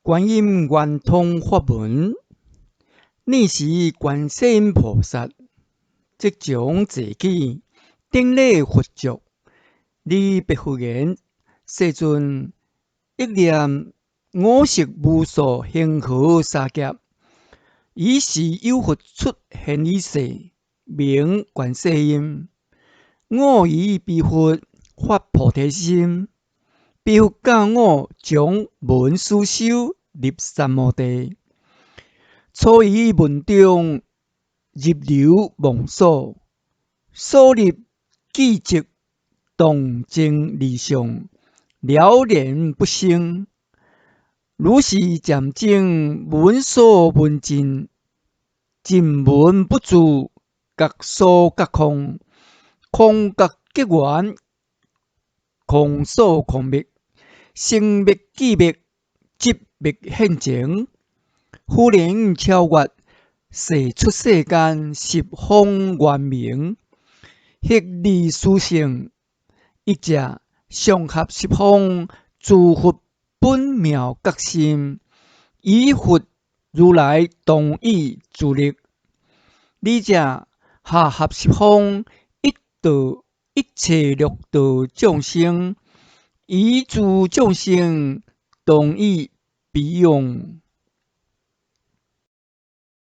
觀音圓通法門，爾時觀世音菩薩即將坐起，頂禮佛足，禮白佛言：世尊，憶念我昔無數恆河沙劫，爾時有佛出現於世，名觀世音。我於彼佛發菩提心，彼佛教我將聞思修入三摩地。初於門中入流夢所，所入記跡動靜二相，了然不生。如是漸證聞所聞盡，盡聞不住，覺所覺空，空覺結緣，空所空滅，生滅寂滅，寂滅現前，夫能超越世出世間十方圓明，悉利殊勝，一者上合十方諸佛本妙覺心，以佛如來同意諸力；二者下合十方一道一切六道眾生，以諸眾生同意彼用。